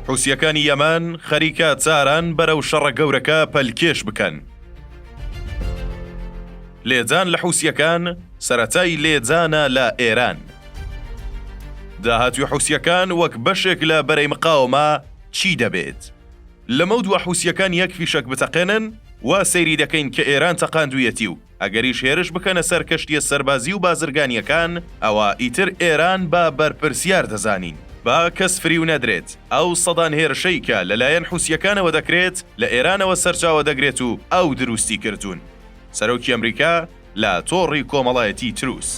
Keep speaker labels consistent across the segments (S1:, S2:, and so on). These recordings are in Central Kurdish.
S1: حوسییەکانی یەمەن خەریکە تاران بەرەو شەڕە گەورەکە پەلکێش بکەن. لێدان لە حوسییەکان سەرەتای لێدانە لە ئێران. داهاتووی حوسییەکان وەک بەشێک لە بەرەی مقاوەمە چی دەبێت؟ لەمەودوا حوسییەکان یەک فیشەک بتەقێنن، وا سەیری دەکەین کە ئێران تەقاندوویەتی و ئەگەریش هێرش بکەنە سەر کەشتییە سەربازی و بازرگانییەکان، ئەوا ئیتر ئێران بە بەرپرسیار دەزانین. با کەس فریو نەدرێت، ئەو سەدان هێرشەی کە لەلایەن حوسییەکانەوە دەکرێت، لە ئێرانەوە سەرچاوە دەگرێت و ئەو دروستی کردوون. سەرۆکی ئەمریکا لە تۆڕی کۆمەڵایەتی تروس.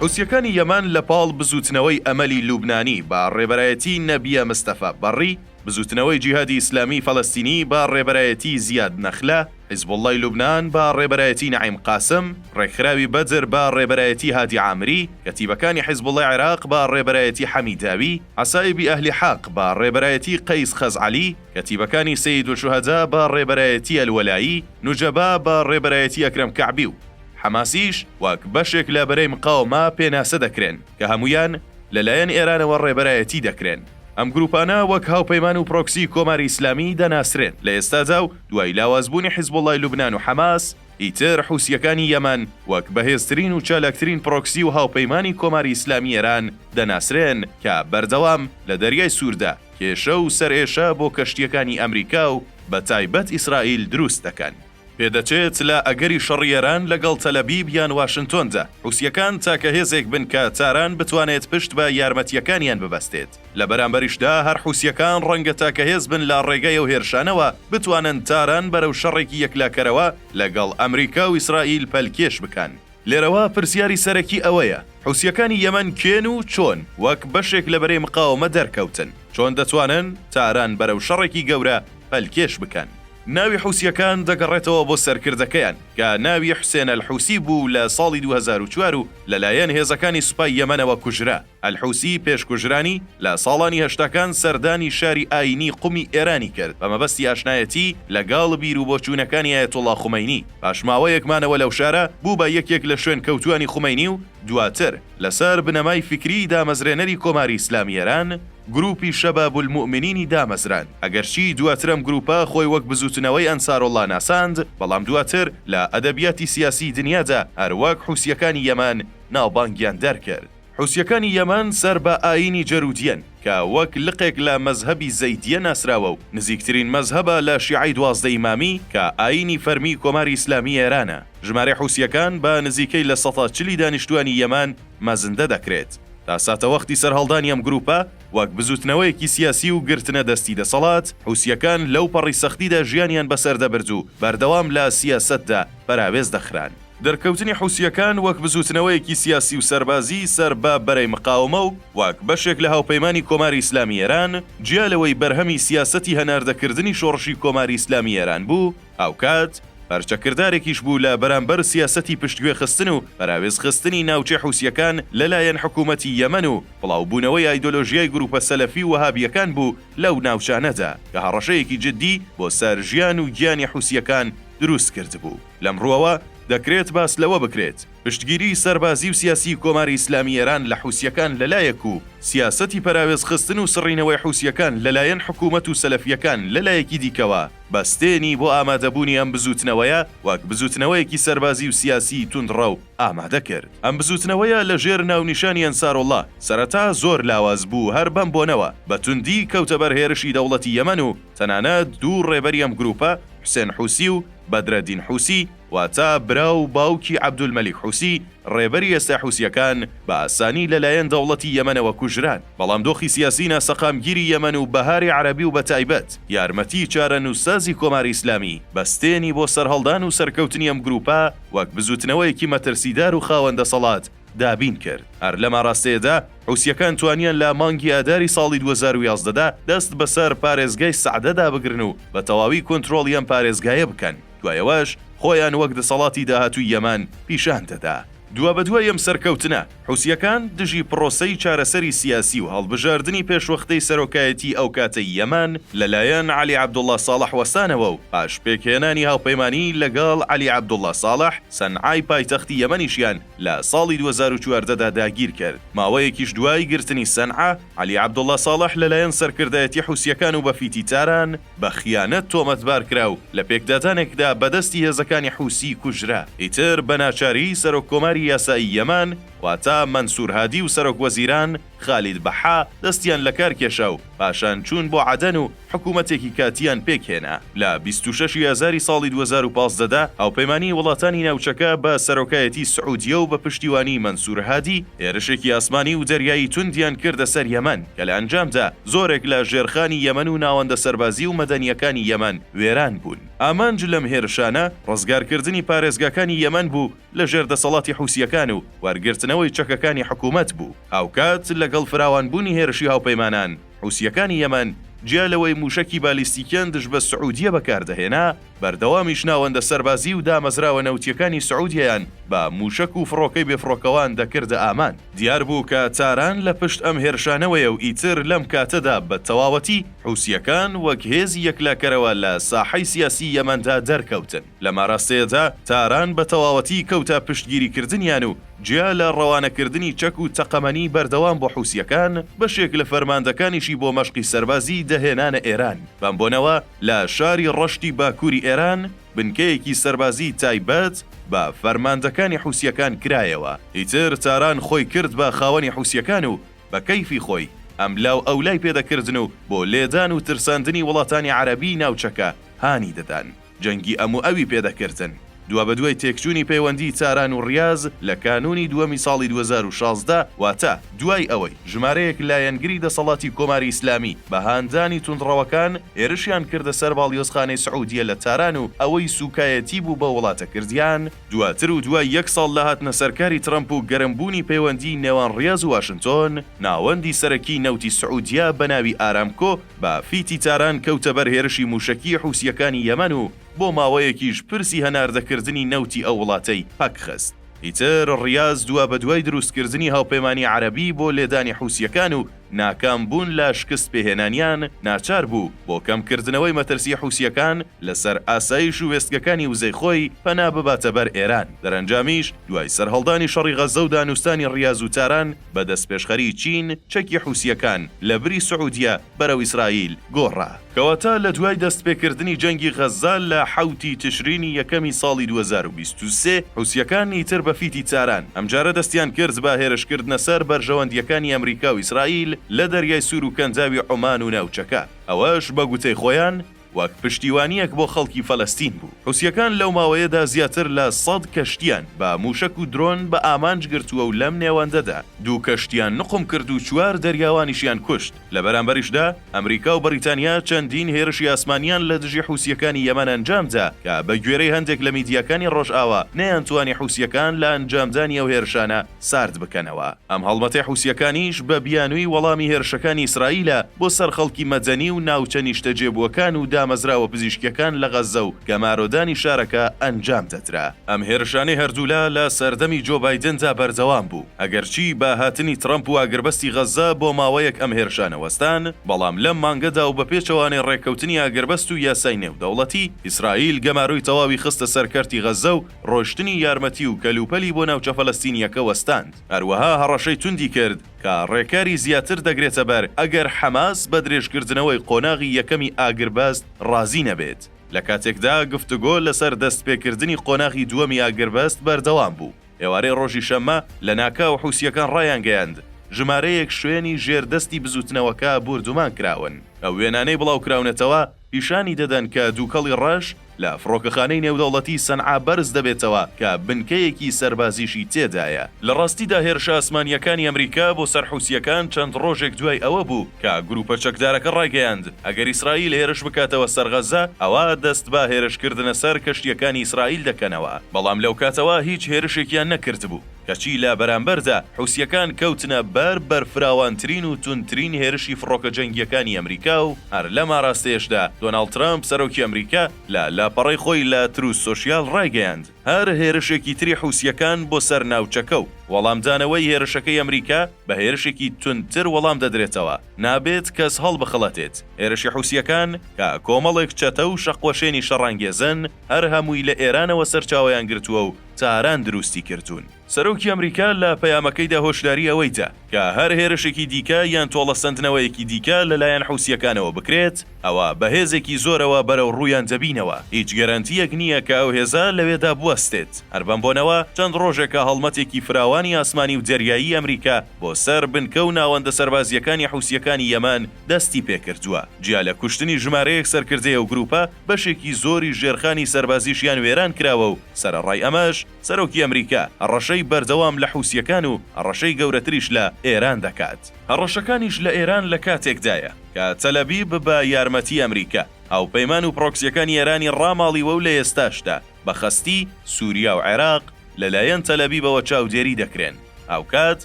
S1: حوسییەکانی یەمەن لە پاڵ بزووتنەوەی ئەمەلی لوبنانی بە ڕێبەرایەتی نەبیە مستەفا بەڕی، بزووتنەوەی جیهادی ئیسلامیی فەلەستینی بە ڕێبەرایەتی زیاد نەخلە، حیزبوڵڵای لوبنان بە ڕێبەرایەتی نەعیم قاسم، ڕێکخراوی بەدر بە ڕێبەرایەتی هادی عامری، کەتیبەکانی حیزبوڵڵای عێراق بە ڕێبەرایەتی حەمیداوی، عەسائیبی ئەهلی حەق بە ڕێبەرایەتی قەیس خەزعەلی، کەتیبەکانی سەیدولشوهەدا بە ڕێبەرایەتی ئەلوەلایی، نوجەبا بە ڕێبەرایەتی ئەکرەم کەعبی و حەماسیش وەک بەشێک لە بەرەی مقاوەمە پێناسە دەکرێن کە هەموویان لەلایەن ئێرانەوە ڕێبەرایەتی دەکرێن. ئەم گرووپانە وەک هاوپەیمان و پرۆکسی کۆماری ئیسلامی دەناسرێن. لە ئێستادا و دوای لاوازبوونی حیزبوڵڵای لوبنان و حەماس، ئیتر حوسییەکانی یەمەن وەک بەهێزترین و چالاکترین پرۆکسی و هاوپەیمانی کۆماری ئیسلامی ئێران دەناسرێن کە بەردەوام لە دەریای سووردا کێشە و سەرئێشە بۆ کەشتییەکانی ئەمریکا و بەتایبەت ئیسرائیل دروست دەکەن. پێدەچێت لە ئەگەری شەڕی ئێران لەگەڵ تەلەبیب یان واشنتۆندا، حوسییەکان تاکە هێزێک بن کە تاران بتوانێت پشت بە یارمەتییەکانیان ببەستێت. لە بەرامبەریشدا هەر حوسییەکان ڕەنگە تاکە هێز بن لە ڕێگای ئەو هێرشانەوە بتوانن تاران بەرەو شەڕێکی یەکلاکەرەوە لەگەڵ ئەمریکا و ئیسرائیل پەلکێش بکەن. لێرەوە پرسیاری سەرەکی ئەوەیە، حوسییەکانی یەمەن کێن و چۆن وەک بەشێک لە بەرەی مقاوەمە دەرکەوتن؟ چۆن دەتوانن تاران بەرەو شەڕێکی گەورە پەلکێش بکەن؟ ناوی حوسییەکان دەگەڕێتەوە بۆ سەرکردەکەیان کە ناوی حوسێن ئەلحوسی بوو لە ساڵی 2004 و لەلایەن هێزەکانی سوپای یەمەنەوە کوژرا. ئەلحوسی پێش کوژرانی، لە ساڵانی هەشتاکان سەردانی شاری ئایینی قومی ئێرانی کرد بە مەبەستی ئاشنایەتی لەگەڵ بیروبۆچوونەکانی ئایەتوڵا خومەینی. پاش ماوەیەک مانەوە لەو شارە، بوو بە یەکێک لە شوێنکەوتووانی خومەینی و دواتر لەسەر بنەمای فیکریی دامەزرێنەری کۆماری ئیسلامی ئێران، گرووپی شەبابولموئمنینی دامەزراند. ئەگەرچی دواتر ئەم گرووپە خۆی وەک بزووتنەوەی ئەنسارۆڵڵا ناساند، بەڵام دواتر لە ئەدەبیاتی سیاسیی دنیادا هەر وەک حوسییەکانی یەمەن ناوبانگیان دەرکرد. حوسییەکانی یەمەن سەر بە ئایینی جەرودییەن کە وەک لقێک لە مەزهەبی زەیدییە ناسراوە و نزیکترین مەزهەبە لە شیعەی 12 ئیمامی کە ئایینی فەرمی کۆماری ئیسلامی ئێرانە. ژمارەی حوسییەکان بە نزیکەی لە سەتا چلی دانیشتووانی یەمەن مەزندە دەکرێت. تا ساتەوەختی سەرهەڵدانی ئەم گرووپە وەک بزووتنەوەیەکی سیاسی و گرتنە دەستی دەسەڵات، حوسییەکان لەو پەڕی سەختیدا ژیانیان بەسەر دەبرد و بەردەوام لە سیاسەتدا پەراوێز دەخران. دەرکەوتنی حوسییەکان وەک بزووتنەوەیەکی سیاسی و سەربازی سەر بە بەرەی مقاومە و وەک بەشێک لە هاوپەیمانی کۆماری ئیسلامی ئێران، جیا لەوەی بەرهەمی سیاسەتی هەناردەکردنی شۆڕشی کۆماری ئیسلامی ئێران بوو، هاوکات پەرچەکردارێکیش بوو لە بەرامبەر سیاسەتی پشتگوێخستن و پەراوێزخستنی ناوچەی حوسییەکان لەلایەن حکوومەتی یەمەن و بڵاوبوونەوەی ئایدۆلۆژیای گرووپە سەلەفی و وەهابییەکان بوو لەو ناوچانەدا کە هەڕەشەیەکی جددی بۆ سەر ژیان و گیانی حوسییەکان دروست کردبوو. لەم ڕووەوە دەکرێت باس لەوە بکرێت، پشتگیریی سەربازی و سیاسیی کۆماری ئیسلامیی ئێران لە حوسییەکان لە لایەک و سیاسەتی پەراوێزخستن و سڕینەوەی حوسییەکان لە لایەن حکوومەت و سەلەفییەکان لە لایەکی دیکەوە بەستێنی بۆ ئامادەبوونی ئەم بزووتنەوەیە وەک بزووتنەوەیەکی سەربازی و سیاسیی توندڕەو ئامادە کرد. ئەم بزووتنەوەیە لە ژێر ناونیشانی ئەنسارۆڵڵا سەرەتا زۆر لاواز بوو هەر بەم بۆنەوە بە توندی کەوتە بەر هێرشی دەوڵەتی یەمەن و تەنانەت دوو ڕێبەری ئەم گرووپە حوسێن حوسی و بەدرەدین حوسی، واتە برا و باوکی عەبدولمەلیک حوسی، ڕێبەری ئێستای حوسییەکان، بە ئاسانی لەلایەن دەوڵەتی یەمەنەوە کوژران. بەڵام دۆخی سیاسی ناسەقامگیری یەمەن و بەهاری عەرەبی و بەتایبەت یارمەتی چارەنووسسازی کۆماری ئیسلامی، بەستێنی بۆ سەرهەڵدان و سەرکەوتنی ئەم گرووپە وەک بزووتنەوەیەکی مەترسیدار و خاوەن دەسەڵات دابین کرد. هەر لەم ئاراستەیەدا حوسییەکان توانیان لە مانگی ئاداری ساڵی 2011 دا دەست بەسەر پارێزگای سەعدەدا بگرن و بە تەواوی کۆنترۆڵی ئەم پارێزگایە بکەن، دوای ئەوەش خۆیان وەک دەسەڵاتی داهاتووی یەمەن پیشان دەدا. دوابەدوای ئەم سەرکەوتنە، حوسییەکان دژی پڕۆسەی چارەسەری سیاسی و هەڵبژاردنی پێشوەختەی سەرۆکایەتیی ئەوکاتەی یەمەن لەلایەن عەلی عەبدوڵڵا ساڵح وەستانەوە و پاش پێکهێنانی هاوپەیمانی لەگەڵ عەلی عەبدوڵڵا ساڵح، سەنعای پایتەختی یەمەنیشیان لە ساڵی 2014 دا داگیرکرد. ماوەیەکیش دوای گرتنی سەنعا، عەلی عەبدوڵڵا ساڵح لەلایەن سەرکردایەتی حوسییەکان و بە فیتی تاران بە خیانەت تۆمەتبار کرا و لە پێکدادانێکدا بە دەستی هێزەکانی حوسی کوژرا. ئیتر بە ناچاری سەرۆک کۆماری یاسایی یەمەن واتە مەنسور هادی و سەرۆک وەزیران خالید بەحا دەستیان لە کار کێشا و پاشان چوون بۆ عەدەن و حکوومەتێکی کاتییان پێکهێنا. لە 26 ی ئازاری ساڵی 2015 دا هاوپەیمانیی وڵاتانی ناوچەکە بە سەرۆکایەتی سعودیە و بە پشتیوانیی مەنسور هادی هێرشێکی ئاسمانی و دەریایی توندیان کردە سەر یەمەن کە لە ئەنجامدا زۆرێک لە ژێرخانی یەمەن و ناوەندە سەربازی و مەدەنییەکانی یەمەن وێران بوون. ئامانج لەم هێرشانە ڕزگارکردنی پارێزگاکانی یەمەن بوو لە ژێر دەسەڵاتی حوسییەکان و وەرگرتنەوەی چەکەکانی حکوومەت بوو. هاوکات لەگەڵ فراوانبوونی هێرشی هاوپەیمانان، حوسییەکانی یەمەن جیا لەوەی مووشەکی بالیستیکیان دژ بە سعودیە بەکاردەهێنا، بەردەوامیش ناوەندە سەربازی و دامەزراوە نەوتییەکانی سعودیەیان بە مووشەک و فڕۆکەی بێفڕۆکەوان دەکردە ئامانج. دیار بوو کە تاران لە پشت ئەم هێرشانەوەیە و ئیتر لەم کاتەدا بە تەواوەتی حوسییەکان وەک هێزی یەکلاکەرەوە لە ساحەی سیاسی یەمەندا دەرکەوتن. لەم ئاراستەیەدا تاران بە تەواوەتی کەوتە پشتگیریکردنیان و جیا لە ڕەوانەکردنی چەک و تەقەمەنی بەردەوام بۆ حوسییەکان، بەشێک لە فەرماندەکانیشی بۆ مەشقی سەربازی دەهێنانە ئێران. بەم بۆنەوە لە شاری ڕەشتی باکووری ئێران بنکەیەکی سەربازی تایبەت بە فەرماندەکانی حوسییەکان کرایەوە. ئیتر تاران خۆی کرد بە خاوەنی حوسییەکان و بە کەیفی خۆی ئەملاو ئەولای پێدەکردن و بۆ لێدان و ترساندنی وڵاتانی عەرەبیی ناوچەکە هانی دەدان. جەنگی ئەم و ئەوی پێ دەکردن. دوابەدوای تێکچوونی پەیوەندیی تاران و ڕیاز لە کانوونی دووەمی ساڵی 2016، واتە دوای ئەوەی ژمارەیەک لایەنگری دەسەڵاتی کۆماری ئیسلامی بە هاندانی توندڕەوەکان هێرشیان کردە سەر باڵیۆزخانەی سعودیە لە تاران و ئەوەی سووکایەتی بوو بەو وڵاتە کردیان، دواتر و دوای یەک ساڵ لە هاتنەسەرکاری ترەمپ و گەرمبوونی پەیوەندیی نێوان ڕیاز و واشنتۆن، ناوەندی سەرەکیی نەوتی سعودیە بە ناوی ئارامکۆ بە فیتی تاران کەوتە بەر هێرشی مووشەکیی حوسییەکانی یەمەن و بۆ ماوەیەکیش پرسی هەناردەکردنی نەوتی ئەو وڵاتەی پەکخست. ئیتر ڕیاز دوابەدوای دروستکردنی هاوپەیمانی عەرەبی بۆ لێدانی حوسییەکان و ناکام بوون لە شکست پێهێنانیان، ناچار بوو بۆ کەمکردنەوەی مەترسی حوسییەکان لەسەر ئاسایش و وێستگەکانی وزەی خۆی پەنا بباتە بەر ئێران. دەرەنجامیش دوای سەرهەڵدانی شەڕی غەززە و دانوستانی ڕیاز و تاران بە دەستپێشخەریی چین، چەکی حوسییەکان لە بری سعودیە بەرەو ئیسرائیل گۆڕا. کەواتە لە دوای دەستپێکردنی جەنگی غەززە لە حەوتی تشرینی یەکەمی ساڵی 2023، حوسییەکان ئیتر بە فیتی تاران، ئەمجارە دەستیان کرد بە هێرشکردنە سەر بەرژەوەندییەکانی ئەمریکا و ئیسرائیل لە دەریای سوور و کەنداوی عومان و ناوچەکە، ئەوەش بە گوتەی خۆیان وەک پشتیوانییەک بۆ خەڵکی فەلەستین بوو. حوسییەکان لەو ماوەیەدا زیاتر لە سەد کەشتییان بە مووشەک و درۆن بە ئامانج گرتووە و لەم نێوەندەدا دوو کەشتییان نوقم کرد و چوار دەریاوانیشیان کوشت. لە بەرامبەریشدا ئەمریکا و بەریتانیا چەندین هێرشی ئاسمانیان لە دژی حوسییەکانی یەمەن ئەنجامدا کە بە گوێرەی هەندێک لە میدیاکانی ڕۆژئاوا نەیانتوانی حوسییەکان لە ئەنجامدانی ئەو هێرشانە سارد بکەنەوە. ئەم هەڵمەتەی حوسییەکانیش بە بیانووی وەڵامی هێرشەکانی ئیسرائیلە بۆ سەر خەڵکی مەدەنی و ناوچە نیشتەجێبووەکان و دامەزراوە پزیشکییەکان لە غەززە و گەمارۆدانی شارەکە ئەنجام دەدرا. ئەم هێرشانەی هەردوولا لە سەردەمی جۆ بایدندا بەردەوام بوو، ئەگەرچی بە هاتنی ترەمپ و ئاگربەستی غەززە بۆ ماوەیەک ئەم هێرشانە وەستان، بەڵام لەم مانگەدا و بە پێچەوانەی ڕێککەوتنی ئاگربەست و یاسای نێودەوڵەتی، ئیسرائیل گەمارۆی تەواوی خستە سەر کەرتی غەززە و ڕۆیشتنی یارمەتی و کەلوپەلی بۆ ناوچە فەلەستینییەکە وەستاند. هەروەها هەڕەشەی توندی کرد کە ڕێکاری زیاتر دەگرێتەبەر ئەگەر حەماس بە درێژکردنەوەی قۆناغی یەکەمی ئاگربەست ڕازی نەبێت. لە کاتێکدا گفتوگۆ لەسەر دەستپێکردنی قۆناغی دووەمی ئاگربەست بەردەوام بوو، ئێوارەی ڕۆژی شەممە لەناکاو حوسییەکان ڕایانگەیاند، ژمارەیەک شوێنی ژێر دەستی بزووتنەوەکە بوردومان کراون. ئەو وێنانەی بڵاوکراونەتەوە پیشانی دەدەن کە دووکەڵی ڕەش لە فڕۆکەخانەی نێودەوڵەتی سەنعا بەرز دەبێتەوە کە بنکەیەکی سەربازیشی تێدایە. لە ڕاستیدا هێرشە ئاسمانییەکانی ئەمریکا بۆ سەر حوسییەکان چەند ڕۆژێک دوای ئەوە بوو کە گروپە چەکدارەکە ڕایگەیاند ئەگەر ئیسرائیل هێرش بکاتەوە سەر غەززە ئەوا دەست بە هێرشکردنە سەر کەشتییەکانی ئیسرائیل دەکەنەوە، بەڵام لەوکاتەوە هیچ هێرشێکیان نەکردبوو. کەچی لە بەرامبەردا حوسییەکان کەوتنە بەر بەرفراوانترین و توندترین هێرشی فڕۆکە جەنگییەکانی ئەمریکا و هەر لەم ئاراستەیەشدا دۆناڵد ترەمپ سەرۆکی ئەمریکا لە لاپەڕەی خۆی لە تروس سۆشیال ڕایگەیاند، هەر هێرشێکی تری حوسییەکان بۆ سەر ناوچەکە و وەڵامدانەوەی هێرشەکەی ئەمریکا بە هێرشێکی توندتر وەڵام دەدرێتەوە، نابێت کەس هەڵبخڵەتێت، هێرشی حوسییەکان کە کۆمەڵێک چەتە و شەقوەشێنی شەڕانگێزن، هەر هەمووی لە ئێرانەوە سەرچاوەیان گرتووە و تاران دروستی کردوون. سەرۆکی ئەمریکا لە پەیامەکەیدا هۆشداری ئەوەی دا کە هەر هێرشێکی دیکە یان تۆڵەسەندنەوەیەکی دیکە لەلایەن حوسییەکانەوە بکرێت، ئەوا بە هێزێکی زۆرەوە بەرەو ڕوویان دەبینەوە، هیچ گەرەنتییەک نییە کە ئەو هێزە لەوێدا بوەستێت. هەر بەم بۆنەوە چەند ڕۆژێکە هەڵمەتێکی فراوانی ئاسمانی و دەریایی ئەمریکا بۆ سەر بنکە و ناوەندە سەربازییەکانی حوسییەکانی یەمەن دەستی پێکردووە. جیا لە کوشتنی ژمارەیەک سەرکردەی ئەو گرووپە، بەشێکی زۆری ژێرخانی سەربازیشیان وێران کراوە و سەرەڕای ئەمەش سەرۆکی ئەمریکا هەڕەشەی بەردەوام لە حوسییەکان و هەڕەشەی گەورەتریش لە ئێران دەکات. هەڕەشەکانیش لە ئێران لە کاتێکدایە کە تەلەبیب بە یارمەتی ئەمریکا، هاوپەیمان و پرۆکسییەکانی ئێرانی ڕاماڵیوە و لە ئێستاشدا بە خەستی سوریا و عێراق لەلایەن تەلەبیبەوە چاودێری دەکرێن. هاوکات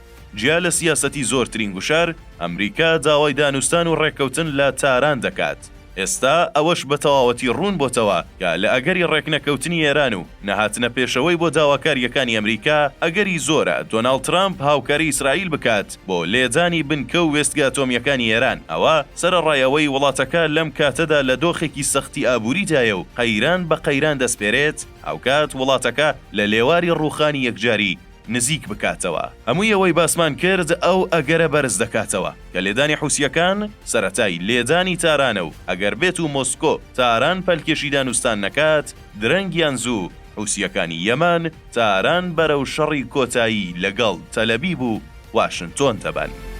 S1: جیا لە سیاسەتی زۆرترین گوشار، ئەمریکا داوای دانوستان و ڕێککەوتن لە تاران دەکات. ئێستا ئەوەش بە تەواوەتی ڕوون بۆتەوە کە لە ئەگەری ڕێکنەکەوتنی ئێران و نەهاتنە پێشەوەی بۆ داواکارییەکانی ئەمریکا، ئەگەری زۆرە دۆناڵد ترەمپ هاوکاری ئیسرائیل بکات بۆ لێدانی بنکە و وێستگە ئەتۆمییەکانی ئێران، ئەوە سەرەڕای ئەوەی وڵاتەکە لەم کاتەدا لە دۆخێکی سەختی ئابووریدایە و قەیران بە قەیران دەسپێرێت، هاوکات وڵاتەکە لە لێواری ڕووخانی یەکجاری نزیک بکاتەوە. هەمووی ئەوەی باسمان کرد ئەو ئەگەرە بەرز دەکاتەوە کە لێدانی حوسییەکان سەرەتای لێدانی تارانە و ئەگەر بێت و مۆسکۆ تاران پەلکێشی دانوستان نەکات درەنگ یان زوو حوسییەکانی یەمەن تاران بەرەو شەڕی کۆتایی لەگەڵ تەلەبیب و واشنتۆن دەبەن.